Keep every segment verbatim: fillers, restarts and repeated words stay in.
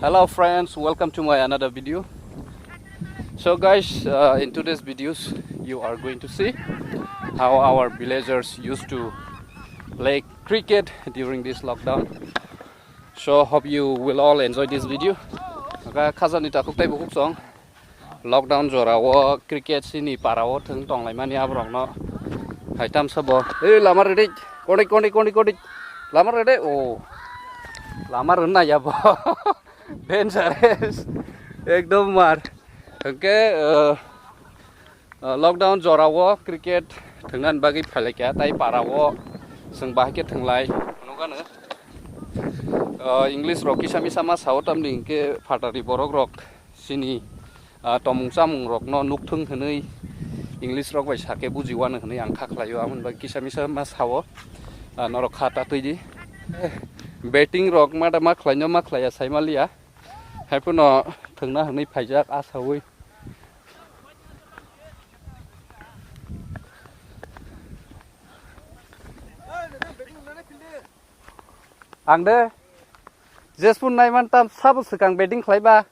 Hello friends, welcome to my another video. So guys, uh, in today's videos, you are going to see how our villagers used to play cricket during this lockdown. So hope you will all enjoy this video. Aka khajani takhuk tei bukhuk song. Lockdown jora o cricket sini para o thwng tonglaimani aborokno. Hai tamsa bo. Ei lama rede. Kodik, kodik, kodik, kodik. Lama rede. Oh. Lama rwna ya bo. Dangerous. Ekdom mar. Hwnkhe, uh, uh, lockdown jora o cricket thwngna bagwi phailai kha tai para o chwng bahai khe thwnglai. Nukano. Uh, English rok kisa misa ma sao tamni hwnkhe phatari borok rok. Sini, ah, tomung chamung rokno nukthung hwnwi English rok bai sake bujiwano hwnwi ang kha khlaio, amoni bagwi kisa misa ma sao, ah, norok kha ta twi di. Betting rok ma da ma khlaino ma khlaiya sai maliya, haiphano thwngna hwnwi phaijak a saui. Ang de jespun naiman tam sabo swkang betting khlaiba.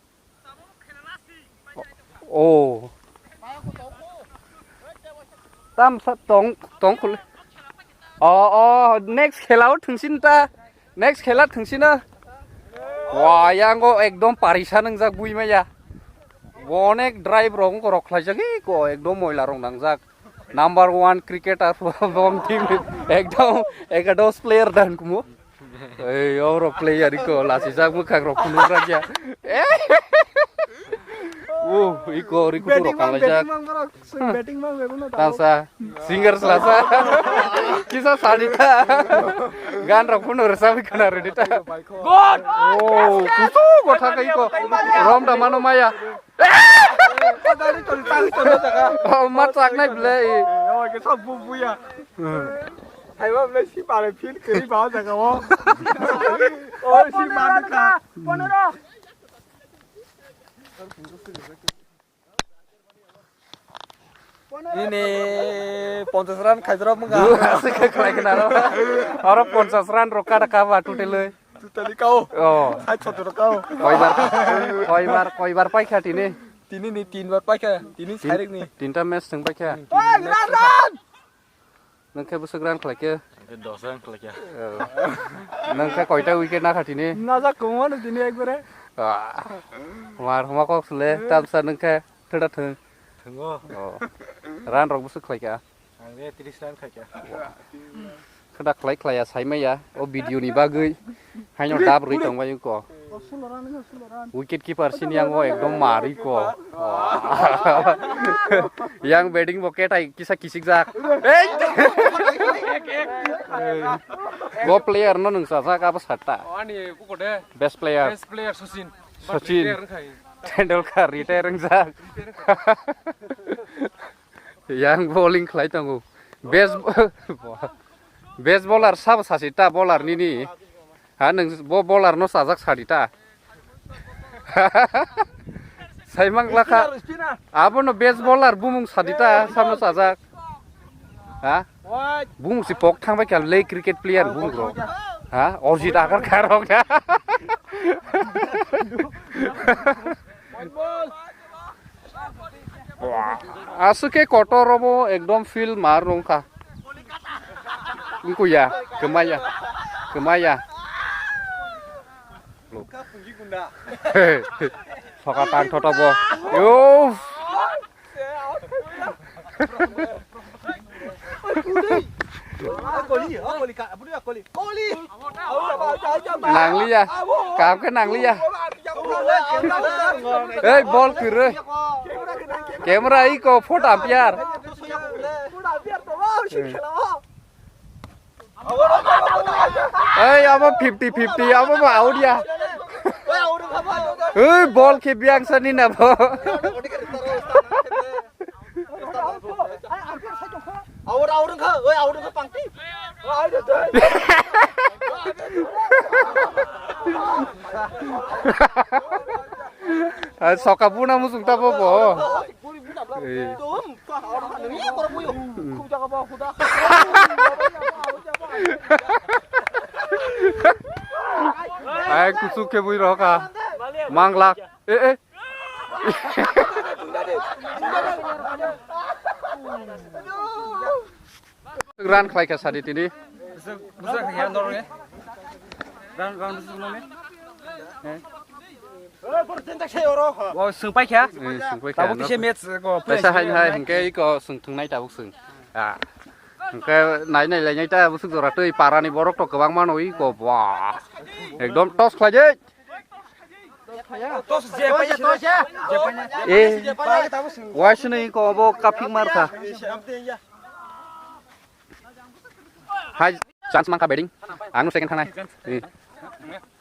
Oh. Tam sa tong tong khul. Oh, oh, next khela o thwngsin ta. Next khela thwngsin na. Wa, yango ekdom parisa nwngjak bui maya. Bo onek drive rok wngkha rok khlaijak iko ekdom moila rok nangjak. Number one cricketer from team ekdom ekados player dan kumo. Ei, oro player iko lasi jak bwkhak rok phunuk rakya. Oh, iko ri kutu rok kalaijak. Betting mang bego no. Tasa singer selasa. Kisa sadi ta. Gan rok phunuk rasa bi khana redi ta. God. Oh, kutu kotha kai ko. Rom da mano maya. Oh, ma chak nai ble. Oh, ke sab bu buya. Hai ba ble si pare feel kri ba jaga o. Oh, si man ka. Nini ponchas run khaijra mwnga. Aswk khe khlai khna aro. Aro ponchas run rok kada ka ba total oi. Total kao. Oh. Hai chot rok kao. Koibar, koibar, koibar paikha tini. Tini ni tin bar paikha. Tini sairik ni. Tinta match thwng paikha. Oi, run, run. Nang khe bwswk run khlai khe? Ang khe dos run khlai khe. Oh. Nang khe koita wicket nakha tini? Najak kwmano tini ekbare. Ah. Mar homa kok sule, tamsa nang khe thwda thwng. Thwngo. Oh. Run rok bwswk khlai kha? Ang khe tris run khlai kha. Khwda khlai khlai ya, sai maya, o video ni bagwi. Haino dab rwi tong bai ko. Wicket keeper sini yang o ekdom mari ko. Yang batting bo ketai kisa kisik jak. Go player no nung sajak abo satta. Oh, ani buko de. Best player. Best player Sachin. Sachin. Retire wngkha. Tendulkar retire wngjak. Yang bowling khlai tongo. Best, best bowler sabo sasi ta bowler nini. Ha, nwng bo bowler no sajak sadi ta. Saimang lakha. Abono best bowler bumung sadi ta, samo sajak. Ha? Bumung si pok thang bai kha le cricket player bumung ro. Ha? Orjit akar kharok. Wah, aswk khe kotor obo ekdom field mar wngkha. Wngkhuya, kwmaya, kwmaya. Soka tang thotok bo. Yo. Nangliya. Kam khe nangliya. Ei, ball kwrwi. Camera iko photo ampiyar. Ei, abo fifty fifty, abo ba out ya. Ei, ball khe biang sani na bo. Aur, aur wngkha, oi, aur wngkha pangti. Ai, soka buna musung ta bo bo. Ei. Ai, kusuk khe bui roka. Mangla. Eh, eh. Run khlai kha sadi tini. Bwswk, bwswk kha ya norok ni. Run, run bwswk nani. Eh. O, swng pai kha. Eh, swng pai kha. Tabuk kisa match ko. Kaisa hai hai hingke iko swng thwngnai tabuk swng. Ah. Hingke nai nai lainai ta bwswk jora twi parani borok to kwbangma no iko ba. Ekdom toss khlai di. Toss je pai ya, toss je. Je pai ya. Eh. Pai tabuk swng. Waisini ko bo kapik mar kha. Hai, chance mangkha batting. Ang second thangnai. Eh.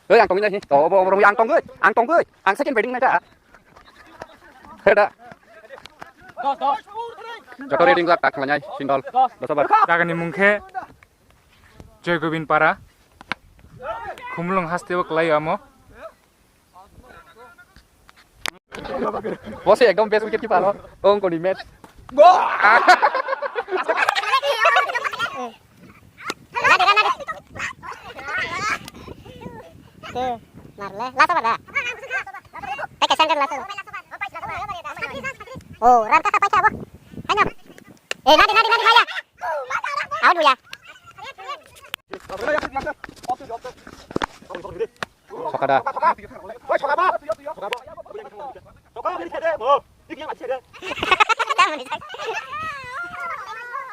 Oi, ang tongwi nai. To, obo, obo, ang tongwi. Ang tongwi. Ang second batting nai ta. Heda. Joto reading jak tak khlai nai. Sindol. Dos over. Jagani mung khe Joy Gobin Para. Khumulwng haste o kwlai amo. Bo se ekdom best wicket keeper o. Ong koni match. Go! Te, marle. Last over da. Take a center last over. Oh, run ka ka pacha bo. Hai na. Eh, nadi, nadi, nadi, maya. Out ya. Sakada.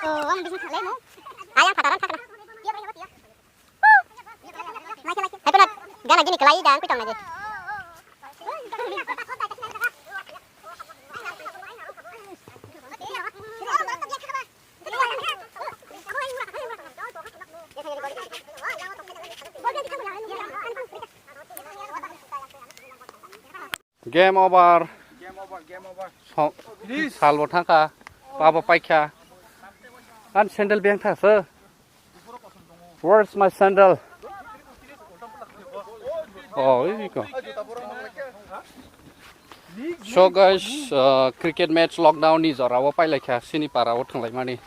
Oh, ang bising khalai mo. Ayang pataran thakna. Hai pala gana gini kelai dan pitong lagi. Game over. Game over, game over. So, finish. Salbo thangkha, pabo paikha. An sandal beng tha sir. Where's my sandal? Oh, here we go. So guys, uh, cricket match lockdown ni jora o pailaikha, sini para o thanglaimani.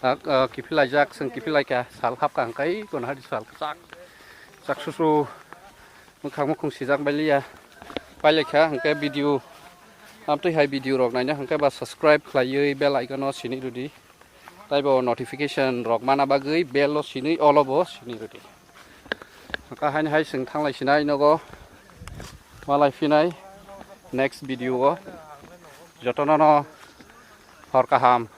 Uh, uh, kiphilai jak, seng kiphilai kha, sal hapkha hingkai, kono hari sal chak, chak susu. Mwkhang mukhung sijak bailiya. Pailai kha hwnkhe video. Amtwi hai video rok naina hwnkhe ba subscribe khlaiwi bell icon o sini rwdi. Taibo notification rok mana bagwi bell o sini all o bo sini rwdi. Hwnkhe haini hai chwng thanglai sinai nogo. Malai phinai next video o. Jotono no hor kaham.